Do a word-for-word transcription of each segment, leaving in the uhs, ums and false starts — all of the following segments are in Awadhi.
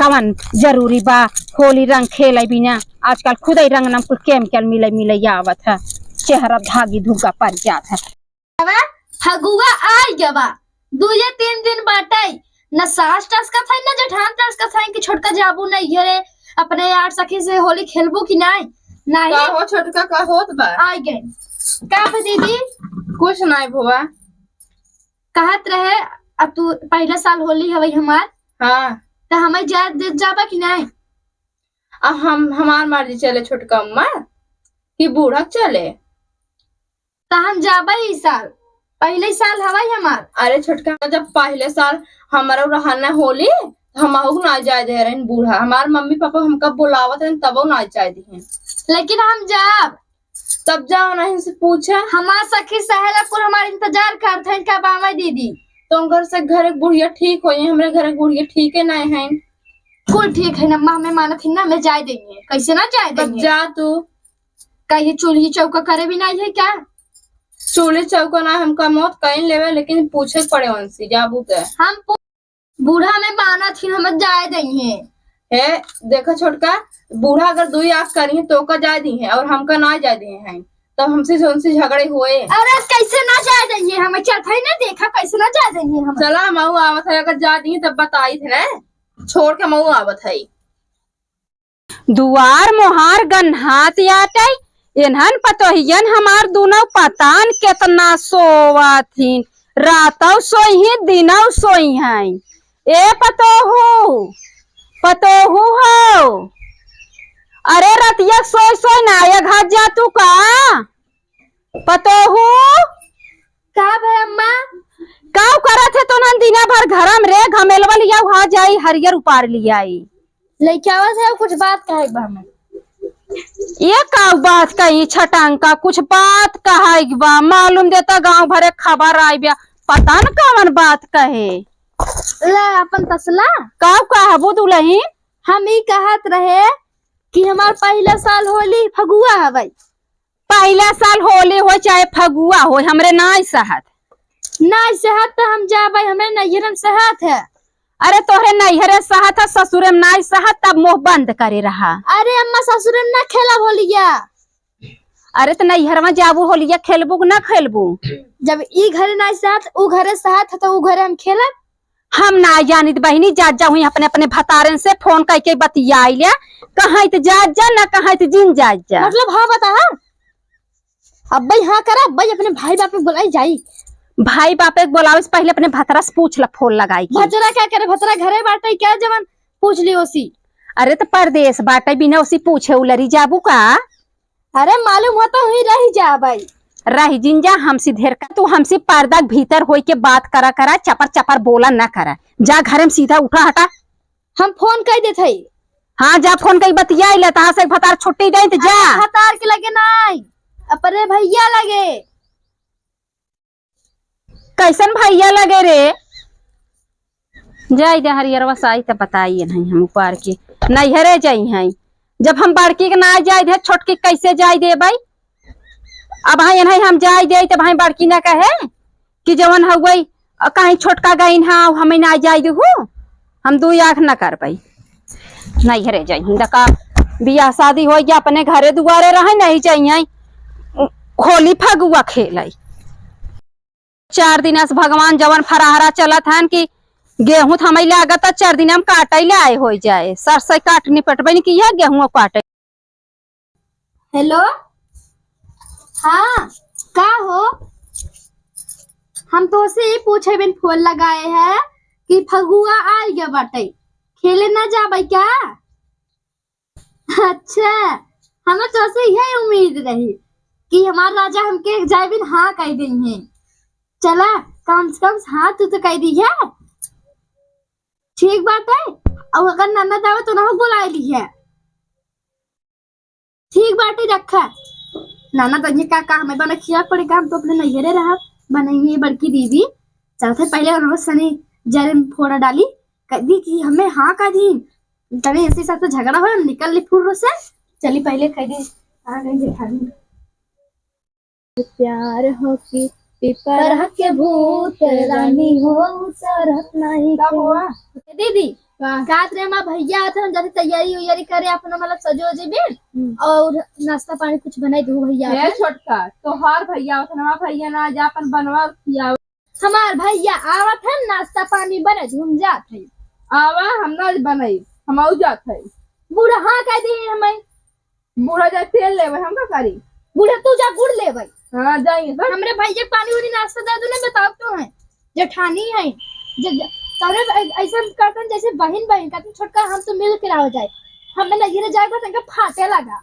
कवन जरूरी बा होली रंग खेले बिना? आजकल खुदे रंग नाम कुल केमिकल मिले मिले आवत है, चेहरा धागी धुग्गा पड़ जात है। फगुआ आइ गवा, दुए तीन दिन बाटइ, न सास टसकत है, न जेठान टसकत है कि छोटका जाबू नइहरे, अपने यार सखी से होली खेलबू कि नाहीं? नाहीं। का हो छोटका, का होत बा? आइ गए। का बा दीदी? कुछ नाहीं बुआ। कहत रहे, अब तू पहला साल होली हवइ हमार, हाँ। त हमें जा दे जाबा कि नाहीं? अब हम, हमार मर्जी चले छोटका अम्मा कि बूढ़ा चले? त हम जाबे ई साल, पहिले साल हवाई हमार। अरे छोटका, जब पहिले साल हमारा रहन ना होली, त हमहू ना जाए दे रहन बूढ़ा। हमार मम्मी पापा हमका बुलावत रहन, तबो ना जाए दिहन। लेकिन हम जाब। तब जाओ ना इनसे पूछा। हमार सखी सहेला कुल हमार इंतजार करत हन, कब आवे दीदी। तो घर से, घर के बुढ़िया ठीक होई, हमरे घर के बुढ़िया ठीक है ना है। कुल ठीक है ना, अम्मा हमें मानत ही ना, हमें जाए देंगे। कैसे ना जाए तब देंगे? जा तू। का ये चूल्ही चौका करे भी नहीं है क्या? चूल्ही चौका ना हमका मौत कहीं लेवे, लेकिन पूछे के पड़े उनसे, जाबू ते। हम पू-, बूढ़ा में मानत ही, हम जाए देंगे। हे, देखा छोटका, बूढ़ा अगर दुई आँख करी तो ओका जाए दी है और हमका ना जाए दी है, तब हमसे उनसे झगड़े हुए। अरे कैसे ना जाए देंगे, हमें चलत है ना, देखा कैसे ना जाए देंगे हम। चला, हम आवत है, अगर जाए दी तब बताई थे ना, छोड़ के हम आवत है। दुआर मोहार गन्हात आटइ, एन्हन पतोहियन हमार दुनौ पतान केतना सोवत हीं। रातौ सोइहीं, दिनौ सोइहैं। ए पतोहू, पतोहू हो, अरे रतिया सोइ सोइ ना अघात जा तू का? पतोहू। का भे अम्मा? काउ करत है तोनन दिना भर घरम रे, घमेलवा लियाउ हा जाई, हरियर उपार लियाई। लइके आवत है, कुछ बात कहे के बा हमें। ये काउ बात कही छटंका, कुछ बात कहे के बा, मालूम देता गाँव भरे खबर आई बा, पता न कवन बात कहे। ला अपन तसला। काउ कहबू दुलही? हम ई कहत रहे कि हमार पहिला साल होली फगुआ हवइ। पहिला साल होली होइ चाहे फगुआ होइ, हमरे नाई सहत। नाई सहत त हम जाबइ, हमरे नैहरन सहत है। अरे तोहरे नैहरे सहत है, ससुरे में नाई सहत, तब मुँह बंद करे रहा। अरे अम्मा, ससुरे में ना खेलब होलिया। अरे त नैहरवा जाबू होलिया खेलबू कि ना खेलबू? जब ई घरे नाई सहत, उ घरे सहत है त उ घरे हम खेलब। हम ना जानित बहिनी, जात जा हुई अपने, अपने भतारन से फोन कइके बतियाइ ले, कहइत जात जा, ना कहइत जिन जात जा। मतलब हाँ बता, हाँ? अब्बई हाँ करा, अब्बई अपने भाई बापे के बोलाई जाई। भाई बापे के बोलावे से पहिले अपने भतरा से पूछ ल फोन लगाइके। भतरा का करे, भतरा घरे बाटइ का जवन पूछ ली ओसी। अरे त परदेस बाटइ, बिना ओसी पूछे उलरी जाबू का? अरे मालूम हो त हुई रहि जाबइ। रहि जिन जा, हमसे ढेर का, तू हमसे पर्दा के भीतर होइके बात करा करा, चपर चपर बोला ना करा। जा घरे में सीधा उठा हटा। हम फोन कइ देत हई। हाँ जा फोन कइ बतियाइ ले, तहाँ से भतार छुट्टी देइत जा। अरे भतार के लगे नाई, अपने भइया लगे। कइसन भइया लगे रे? जाइ दे हरियरवा से आई त बताई नहीं हम उपार के। नैहरे जइहैं। जब हम बड़की के ना जाइ दे, छोटकी के कइसे जाइ देबइ? अब हाँ एनहइ हम जाइ देइ त भाई बड़की ना कहे कि जवन हउवइ, अ, कहीं छोटका गइन हा, हमें ना जाइ देहू, हम दुइ आँख ना करबइ। नैहरे जइहैं, दका बियाह सादी होइ गया, अपने घरे दुआरे रहइ, नहीं जइहैं होली फगुआ खेलइ। चार दिना से भगवान जवन फरहरा चलत हन कि गेहूँ त हमइ लागत चार दिना में काटइ ले आए होइ जाए, सरसइ काट निपटबइ न किया, गेहूँ काटइ। हेलो, हाँ, का हो? हम तोसे ई पूछे बिन फोन लगाए है कि फगुआ आइ गया बाटइ, खेले ना जाबइ का? अच्छा, हमें तोसे यही उम्मीद रही कि हमार राजा हमके जाए बिन हाँ कह देइहैं। चला, कम से कम हाँ तू तो कह दी है। ठीक बाटइ, अउर अगर ननद आवे त उनहू बुलाइ ली है। ठीक बाटइ, रखा। ननद अइहैं का, का हमें बना खिया पड़े, काम तो अपने नैहरे रहा, बनइहैं बड़की दीदी। चलत है पहिले उनहू सनी जरे में फोड़ा डाली, कह दी कि हमें हाँ कह दी। तनी ऐसे साथ झगड़ा हो, हम निकल ली फुर्र से। चली पहिले कह दी, आ गई जेठानी। प्यार हो कि पिपरा के भूत, रानी हो सरहत नहीं का के। हुआ? दीदी, का? कहत रहे, हमार भैया आवत है, हम जाते तैयारी उयारी करे, अपना मतलब सजो वजो बे, हम्म। और नाश्ता पानी कुछ बनाई दू भैया हे आवत है। छोटका, तोहार भैया आवत है, हमार भैया ना, जा अपन बनवा खियाव। हमार भैया आवत है, नाश्ता पानी बने, हम जात है। आवा, हम ना बनाई, हम आऊ जात है। बूढ़ा हाँ कह दे हमें। बूढ़ा जाए तेल लेवे, हम का करी? बूढ़ा तू जा गुड़ लेवे। हाँ, जाइए सर। हमरे भैया के पानी उनी नाश्ता दे दो ना, बताओ तो है। जेठानी है। ज-, ज-, तोरे ऐ-, ऐसा करतन जैसे बहिन बहिन, कहतन छोटका हम तो मिल के रह जाए। हमें नैहरे जाए बस इनका फाटे लगा।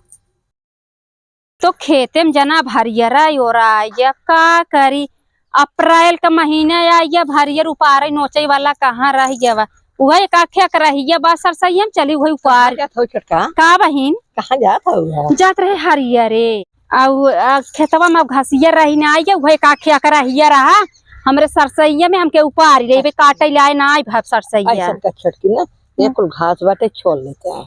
तो खेते में जना भरियरा ओराइया का करी? अप्रैल का महीना आइया, भरियर उपारे नोचे वाला कहाँ रह गया बा? उहे एक आखे एक रहिया बा, सरसैया में चली उहे उपार। कहाँ जात हो छोटका? का बहिन? कहाँ जात हो? जात रहे हरियरे। आउ, आ, खेतवा में घसिया रही ना आइया, उहे एक आखे एक रहिया रहा। हमरे सरसैया में हमके उपारी रही, बे काटे ले आए ना आई भाव सरसैया। ऐसा का छोटकी ना, ये कुल घास बाटे, छोल लेते हैं।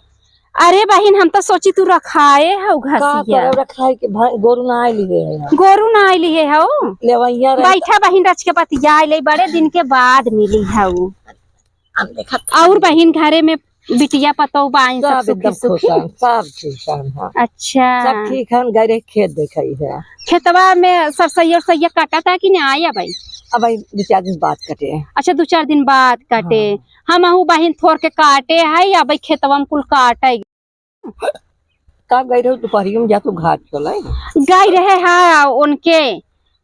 अरे बहिन, हम तो सोची तू रखाए हौ का घसिया। करब रखाए के भाई, गोरू ना आइली है यहाँ। गोरू ना आइली है हौ? लेवैया रहे बैठा बहिन, रच के बतिया ले, बड़े दिन के बाद मिली हौ। हम देखत और बहिन घरे में बिटिया पतौ बाइन सब सब सुखी एकदम खुश सुखी? हैं, सब ठीक हैं, हाँ। अच्छा। सब ठीक हैं, गए रहे खेत देखई है। खेतवा में सरसैया उरसैया काटा था कि ना आया भाई? अब भाई दो चार दिन बाद कटे। अच्छा, दो चार दिन बाद काटे। हाँ। हमहू बहिन थोर के काटे है, अब खेतवा में कुल काटे। का गई रहो दुपहरियो में जा तू घाट चले? गई रहे हा उनके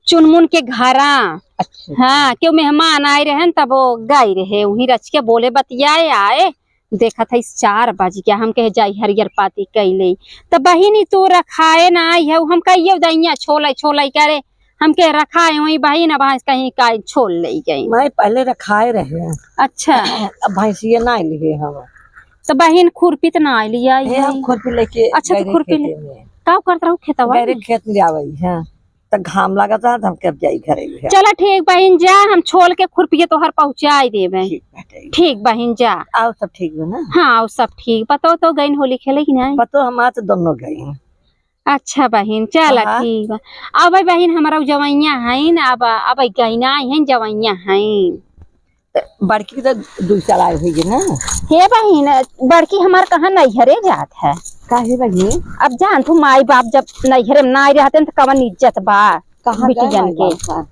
चुनमुन के घरा। अच्छा। हाँ, केहू मेहमान आए रहे न, तब वो गई रहे, वहीं रच के बोले बतियाए आए। देखत है चार बज गया, हम कहे जाई हरियर पाती कैले। त बहिनी तू रखाए ना आई है, हम कहिए दैया छोले छोले करे, हमके रखाए हुई बहिन, अब भैंस कहीं का छोल ले गई। मैं पहले रखाए रहे। अच्छा। अब भैंसिया ना लिए हम। तो बहिन खुरपी तो ना लिए आई हे, है। हम खुरपी लेके अच्छा, तो गए खुरपी ले खेते में। का करत रहू खेतवा गए में? खेत में जावई है, तो घाम लागत है, तो हम कब जाई घरे है। चला ठीक बहिन, जा हम छोल के खुरपिए तोहर पहुँचाई देबे। ठीक बाटे। ठीक बहिन, जा। और सब ठीक बा ना? हाँ, और सब ठीक। पतो तो गईन होली खेले कि नहीं? पतो हमार तो दोनों गईन। अच्छा बहिन, चला हाँ। ठीक बा। अब भाई बहिन, हमारा उ जवैया हईन, अब, अब गईना आई हैं, जवैया हईन। त बड़की तो दुई साल आए होइगे ना। हे बहिन, बड़की हमार कहाँ नैहरे जात है। काहे बहिन? अब जान तू, माई बाप जब नैहरे में ना रहते हैं तो कवन इज्जत बा कहाँ जाए बिटियन माई के? बाप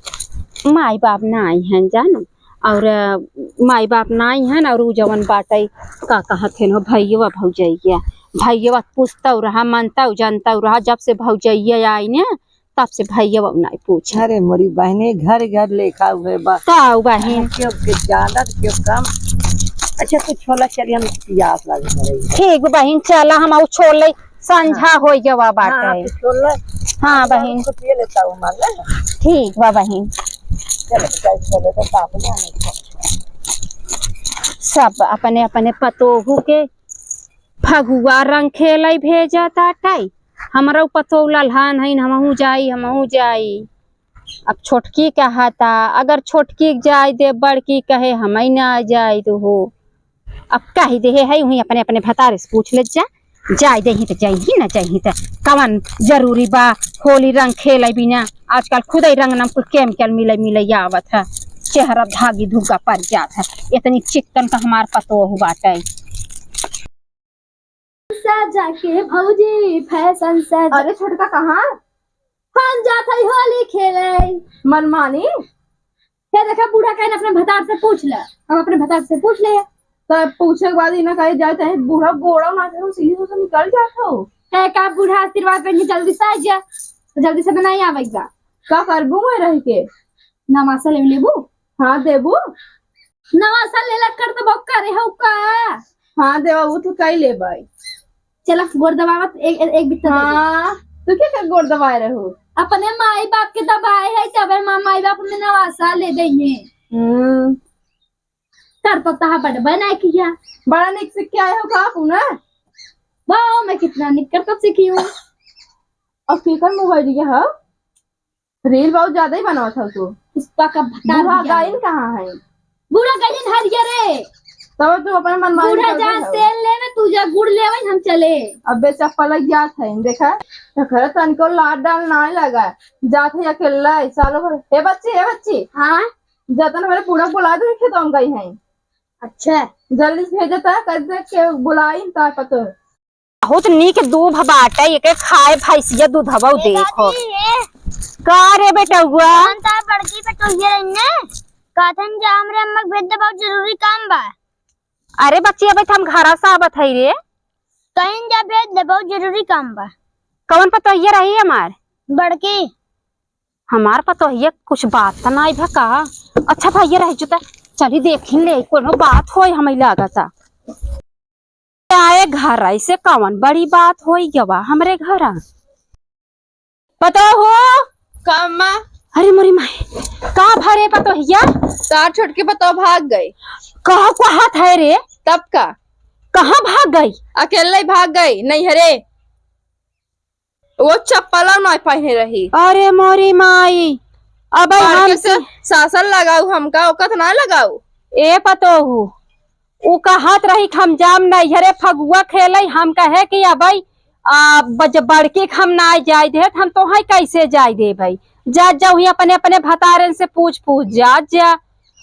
का? माई बाप ना आई हैं जान, और, अ, माई बाप ना आई हैं, और उ जवन बाटे, का कहत हैं हो, भैया भौजैया, भैया पूछतौ रहा, मनतौ जनतौ रहा, जब से भौजैया आई ने, तब से भैया नहीं पूछे। अरे मोरी बहने, घर घर लेखा हुए बा। का हो बहिन? केहू के ज्यादा, केहू कम। अच्छा, तू छोला चली, हम पियास लागे पड़े। ठीक बा बहिन, चला हम आउ छोले, संझा हाँ। हो गवा बाटे। हाँ, तू छोला। हाँ बहिन। तो पिए लेता हूँ, मान ले। ठीक बा बहिन। चल, बेटा, छोले तो पापड़ आने को। सब अपने अपने पतोहू के फगुआ रंग खेलै भेजा ताटै। हमरौ पतोह लल्हान हईन, हमहूँ जाई, हमहूँ जाई। अब छोटकी कहता, अगर छोटकी के जाए दे, बड़की कहे हमई ना जाए दो हो। अब कहि देहे है, उहीं अपने अपने भतारे से पूछ ले जा, जाए देही त जाइही, ना जाइही त कवन जरूरी बा होली रंग खेलै बिना। आजकल खुदै रंग नाम कुल केमिकल मिलै मिलै आवत है, चेहरा धागी धुग्गा पड़ जात है। इतनी चिक्कन का हमार पतोह बाटै। सजा के भौजी फैशन सजा। अरे छोटका कहाँ? हम जात हई होली खेले। मनमानी। हे देखा बूढ़ा कहन अपने भतार से पूछ ले। हम अपने भतार से पूछ ले। तब पूछे के बाद ही ना कहे जाए चाहे बूढ़ा गोड़ा ना करो सीधे से निकल जात हो। हे का बूढ़ा आशीर्वाद पे जल्दी से आ जा। तो जल्दी से बनाई आवे बा। का करबू मैं रह के? नवासा ले लेबू? हाँ देबू। नवासा लेला कर तो बक्का रे हो का? हाँ देवा, वो तो कई लेबै। चला, गोड़ दबावत एक, एक, एक बित्ता दे दे। हाँ, तू क्या कर गोड़ दबाए रहो? अपने माई बाप के दबाए है, तबे माँ माई बाप में नवासा ले देंगे। हम्म। कर तो तहा बड़ बनाए किया। बड़ा निक सीख के आए हो का आप ना? वाह, मैं कितना निक कर तब सीखी हूँ। अब केकर मोबाइल लिया है? रील बहुत ज्यादा ही बनावत हौ तू। पुष्पा का भतार बूढ़ा बिया। गाइन कहाँ है? बूढ़ा गाइन हरिया रे। तब तू अपन मनमानी बूढ़ा कर जा दे हौ। तेल लेवे, तू जा गुड़ लेवे, हम चले। अबे चप्पल लग जात है, देखा? तो घर तनको लाड डाल ना लगा। जात है अकेला, सालों भर। हे बच्ची, हे बच्ची। हाँ? जतन मेरे बूढ़ा बुला दो, खेतों गई है। अच्छा। जल्दी से भेजो ता, कब तक के बुलाई ता पतो। बहुत नीक दूभ बाटे, एके खाए भैंसिया दूधवा ए देखो। दादी, ए। का रे बेटउआ? कौन ता बड़की पतोहिया रही ने? कहतन जा हमरे अम्मा के भेज दे, बहुत जरूरी काम बा। अरे बच्ची, अबे त हम घरा से आवत हई रे। कहीं जा भेज दे, बहुत जरूरी काम बा। कौन पतोहिया रही हमार? बड़की। हमार पतोहिया कुछ बात त नाई भा का? अच्छा भैया रह जुता, चली देखी ले, कोनो बात होई हमें लागता। आए घर ऐसे कौन बड़ी बात होई गवा हमरे घर। पतोहू। का अम्मा? अरे मोरी माई, का भरे पतोहिया? तार छोटके पतोह भाग गई। कहा कहत है रे? तब का? कहाँ भाग गई? अकेले भाग गई नैहरे। वो चप्पल नाई पहने रही। अरे मोरी माई, अब मार हम के से सासन लगाऊ हमका, ओकत ना लगाऊ। ए पतोहू, उ कहत रही कि हम जाम नैहरे फगुआ खेले, हम कहे कि अबई, आ, बज-, बड़की के हम ना जाए देत, हम तोहई कैसे जाए देबई? जा, जा, वही अपने, अपने भतारन से पूछ, पूछ, जा, जा।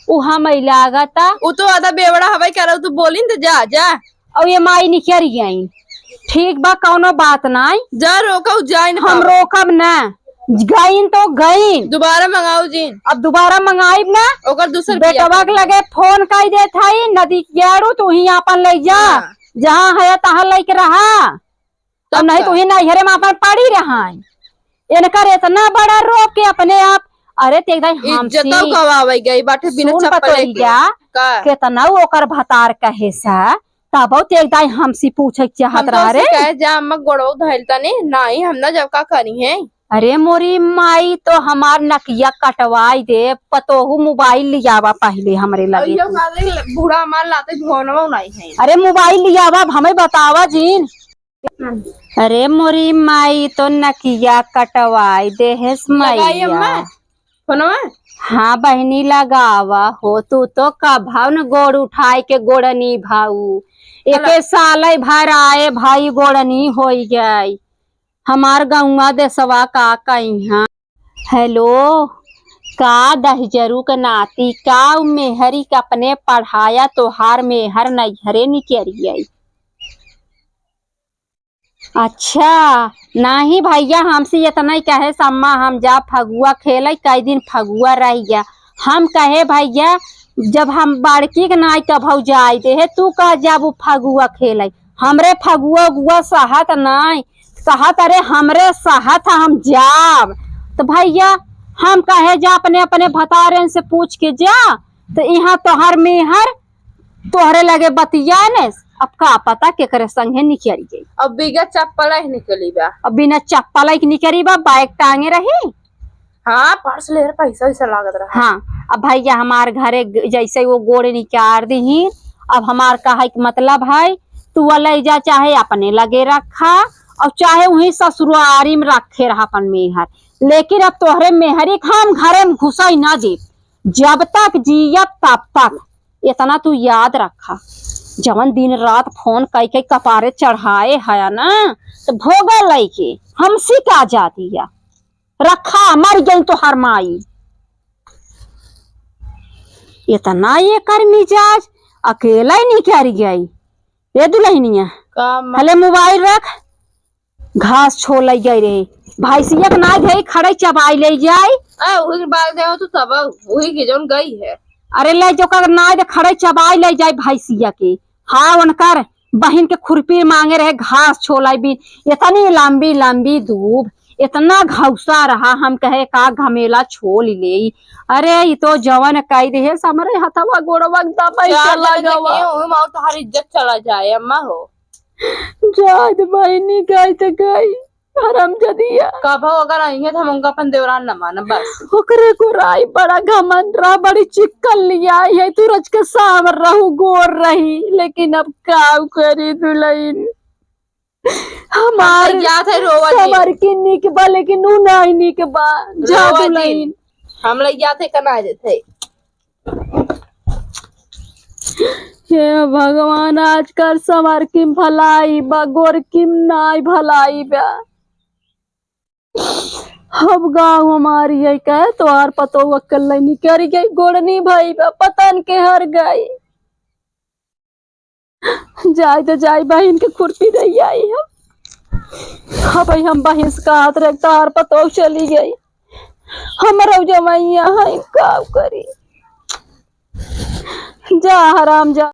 उ हम लागता। उ तो आधा बेवड़ा हवाई करा, उ तो बोलिन त जा, जा। और ये माई निकल गई। ठीक बा, कौनो बात नाई। जा रोकऊ, जाइन हम पावा। रोकब ना। गईन तो गईन। दोबारा मंगाऊ जिन। अब दोबारा मंगाइब ना। ओकर दूसर बियाह बेटवा के करी। लगे फोन कई देत हई, नदी कियारू तू ही आपन ले जा। हाँ। जहाँ है तहाँ लेके रहा। तब अब नहीं का? तू ही नैहरे में आपन पड़ी रहा। इनकर इतना बड़ा रोक के अपने आप, अरे ते एकदम इज्जतौ हमसी गवावे गई बाटे बिना सुन चप्पल पतोहिया, के। का? केतना ओकर भतार कहे सा, तबो ते एकदम हमसी पूछे के चाहत हम तो रहा रे। कहे जा अम्मा गोड़ो धइल तनी, नाही हम ना जब का करी है। अरे मोरी माई तो हमार नकिया कटवाई दे, पतोहू मोबाइल लियावा पहले हमरे लगे अइयो तू। काले बूढ़ा हमार लाते भुवनवा नाही है। अरे मोबाइल लियावा, अब हमें बतावा जीन। अरे मोरी माई तो नकिया कटवाई देहेस लगाई अम्मा, मैया। फोनवा? हाँ बहिनी लगावा हो, तू तो कभाव न गोड़ उठाए के गोड़नी भाऊ। एके साल भर आए भाई गोड़नी होई गई। हमार गौवा देसवा का कइहाँ। हेलो, का दहिजरू के नाती, का उ मेहरी के अपने पढ़ाया, तोहार मेहर नैहरे निकरियै? अच्छा, नाही भैया, हमसे इतना ही कहे सम्मा, हम जा फगुआ खेले, कई दिन फगुआ रह गया। हम कहे भैया, जब हम बड़की के नाई कभौ जाए दे है, तू कह जाबू फगुआ खेले? हमरे फगुआ उगुआ सहत नाई, कहत अरे हमरे सहत है, हम जाब। तो भैया, हम कहे जा अपने अपने भतारन से पूछ के जा, तो यहाँ तोहर मेहर तोहरे लगे बतियाने, अब का पता केकरे संगे निकल गई। अब बिना चप्पल ही निकली बा। अब बिना चप्पल ही निकली बा, बैग टांगे रही। हाँ, पर्स ले रहे, पैसा वैसा लागत रहा। हाँ, अब भैया हमार घरे ग-, जैसे वो गोड़ निकार दीही, अब हमार कहे के मतलब है, तू ले जा, चाहे अपने लगे रखा, और चाहे वहीं ससुरारी में रखे रहा अपन मेहर, लेकिन अब तोहरे मेहरी के हम घरे में घुसाई ना दे, जब तक जियब तब तक। इतना तू याद रखा, जवन दिन रात फोन कई के कपारे चढ़ाए है ना, तो भोगा लइके हमसी का जाती है। रखा, मर गई तोहार माई। इतना एकर मिजाज, अकेला ही निकल गई। ए दुल्हनिया, का माँ? हले मोबाइल रख, घास छोल ले गई रहे, भैंसिया के नाई दे खड़े चबाई ले जाई। ए, वही के बाल दे हो तो तब वही के जौन गई है। अरे ले जो का नाई दे खड़े चबाई ले जाई भैंसिया के। हाँ, उनकर बहिन के खुरपी मांगे रहे घास छोलाई भी, इतनी लंबी लंबी दूब, इतना घौसा रहा, हम कहे का घमेला छोल ले। अरे ई तो जवन कई दे हमरे हथवा गोड़वा दबाई चला गवा। ओही में तोहार इज्जत चला जाए अम्मा हो। जात बहिनी गई तो गई, हरामजादिया। कबो अगर आई है तो हम उनका अपन देवरान न मानब बस। ओकरे गोराई बड़ा घमंड रहा, बड़ी चिक्कन लिया आई है, तू रच के सांवर रहू, गोर रही, लेकिन अब काउ करी दुल्हन। हमार हम तो जात है रोवा जी। समर की निक बा, लेकिन उ नहीं निक बा। जा रोवा जी। दुल्हन। हम लग जाते कना देते। हे भगवान, आजकल समर की भलाई बा, गोर की नाई भलाई बा। अब गाँव हमारी है कहे, तोहार पतोह अक्कल नहीं निकल गई, गोड़नी भाई बा, पतन के हर गई। जाए तो जाए, बहिन के खुरपी दे आई हम। हाँ भाई, हम बहिन से कहत रहे, तार पतोह चली गई, हमरो जमैया है, का करी? जा हराम जा।